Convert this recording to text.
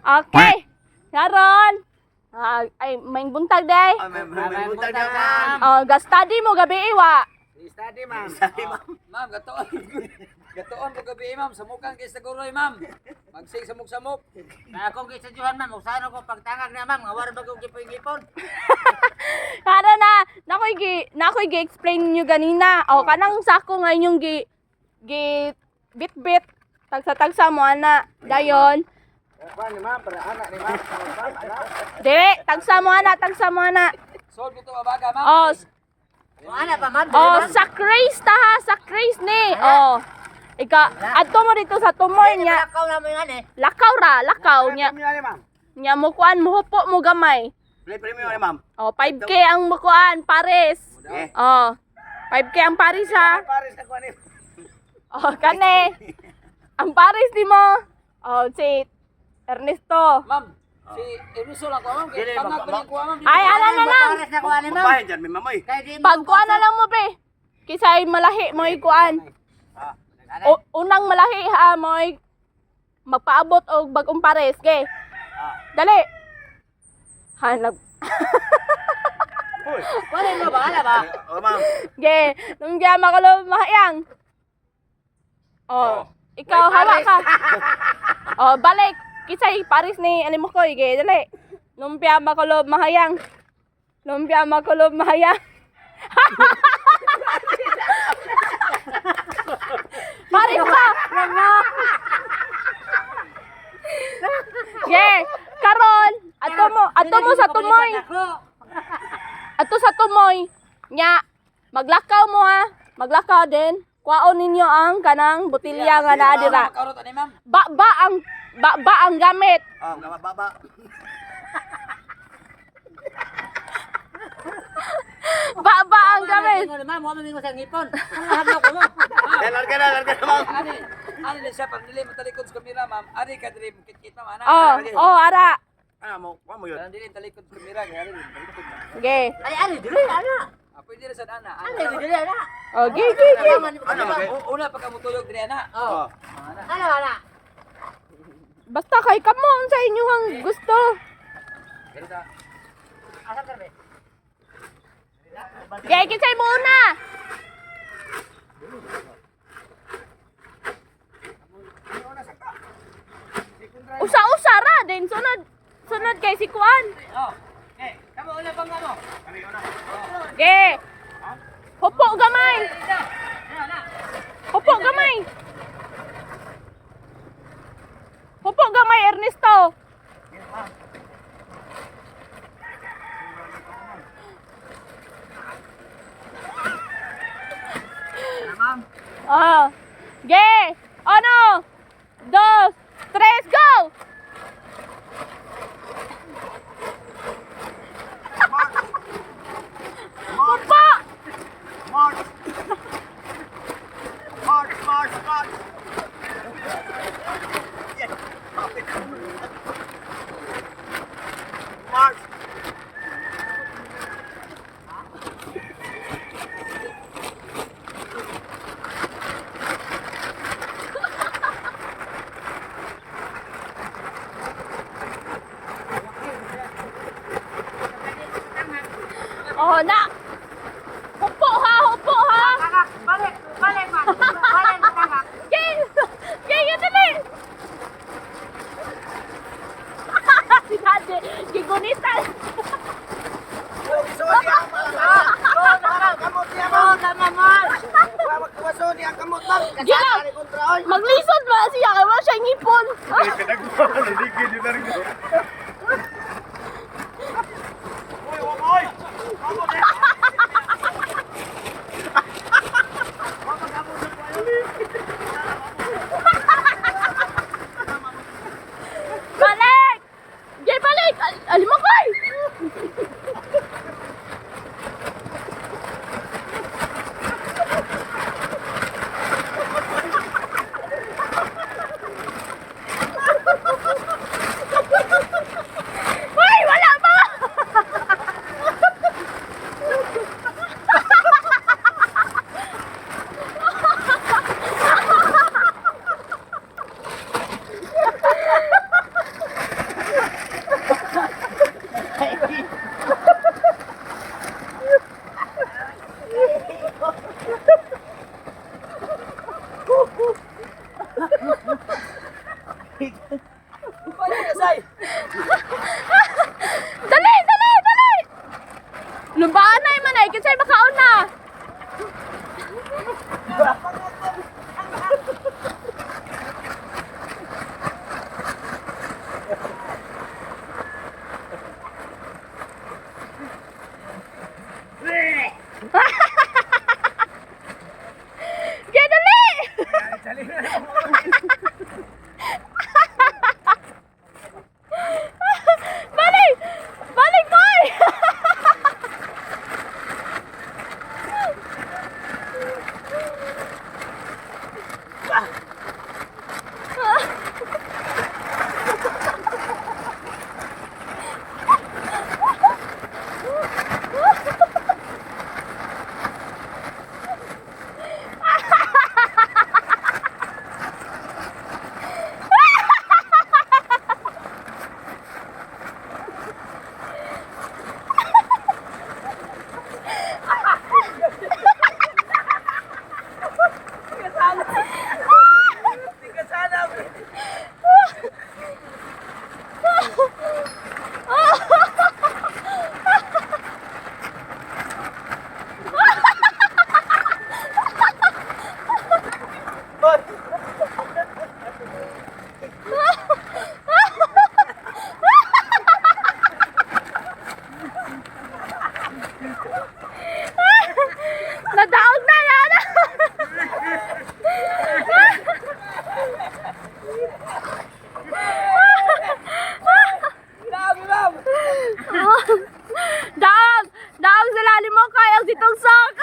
Okay. Karon. Ah, ay, may buntag day. Ah, may buntag na, ma'am. Oh, ga-study mo gabi iwa. Study, ma'am. Study, ma'am. Ma'am, gatoon. Gatoon ko gabi, ma'am. Samukan kay sa guroy, ma'am. Magsig samok-samok. Na akong gisadyohan, ma'am, usahan ako pagtangag na, ma'am, nga wala ba kong gipon-gipon. Karon na, nakoy gi explain niyo ganina. Oh, kanang sako nga inyong gi gi bit-bit tagsa-tagsa mo ana. Dayon. Kuan ni ma'am, para anak ni ma'am. Dire, tagsa mo ana, tagsa mo ana. Solve ito abaga, ma'am. Oh, O ana pa, ma'am, oh, dili, ma'am. sa craze ta ha, sa craze ni. Oh. Ika, adto mo dito sa tumoy Dili, niya. Lakaw na mo yung ano eh. Lakaw ra, lakaw niya. Premium ni ma'am. Nya mo kuan mo hupo mo gamay. Play premium ni ma'am. Oh, 5K ang mukuan, pares. Okay. Oh. 5K ang pares ha. Pares na kuan ni. Oh, kane. Ang pares ni mo. Oh, si Ernesto. Ma'am, si Ernesto lang ko, ma'am. Dili, Kay pangag pa rin ko, ma'am. Ay, ala na lang. Pares na ko ani, ma'am. Mabahin dyan, may mamoy. Kay di mo Pagkuan na lang mo be. Kaysa ay malahi mo ikuan. O, unang malahi ha mo magpaabot og bagong pares, ge. Dali. Hanap. Uy. Kuan mo ba ala ba? Oh, ma'am. Ge, nung gya makalo mahayang. Oh, ikaw hawa ka. Oh, balik. Kisay pares ni Animokoy, ge, dali. Lumpia makulob mahayang. Lumpia makulob mahayang. Pares pa. Ge, karon ato mo sa tumoy. Ato sa tumoy. Nya, maglakaw mo ha. Maglakaw din. Kuwaon ninyo ang kanang botilya nga naa dira. Karot ani, ma'am. Ba ba ang gamit. Oh, nga baba. Ba ba ang gamit. Ma'am, wa man sa ngipon. Ang hadlok ko mo. Larga na, larga na, ma'am. Ani, ani na siya pag dili matalikod sa kamera, ma'am. Ani ka dili kit ma'am, ana. Oh, oh ara. Ano mo, kuan mo yun. Kanang dili talikod sa kamera, kay ani talikod. Ma'am. Ge. Ay, ali dili ana. Ah, pwede ra sad ana. Ali dili ana. Oh, ge ge ge. Ano ba? Una pa ka mutuyog diri ana. Oh. Oh. Ana ana. Basta kay kamo sa inyong gusto. Ganito. Asa ka be? Ge, kinsay mo una. Usa-usa ra din sunod sunod kay si Kuan. Oh. Okay, kamo una pang mo. Ge. Hupo gamay. Hupo gamay. Hupo gamay Ernesto. Ah. Ge. Uno, dos, tres, go! Hupo! March. March, march, march. March. Oh, na. Hupo ha, hupo ha. Balik, balik man. Balik tangak. Gay! Gay, yun dali! Si Daddy, gigunitan. So, kamot niya, ma'am. Oh, tama man. Waso niya kamot, ma'am. Gila! Maglisod ba siya? Kaya wala siya ngipon. Uy, uy. Kamot niya. Balik! Gay, balik! Alim mo koy! Hoy, wala pa! Balik say. Dali, dali, dali. Lumbaan na man ay kinsay makauna. Get dali! Balik! Balik, boy! Nadaog na yan! Daog, ma'am. Daog! Daog sa lalim mo kay ang sitong sok!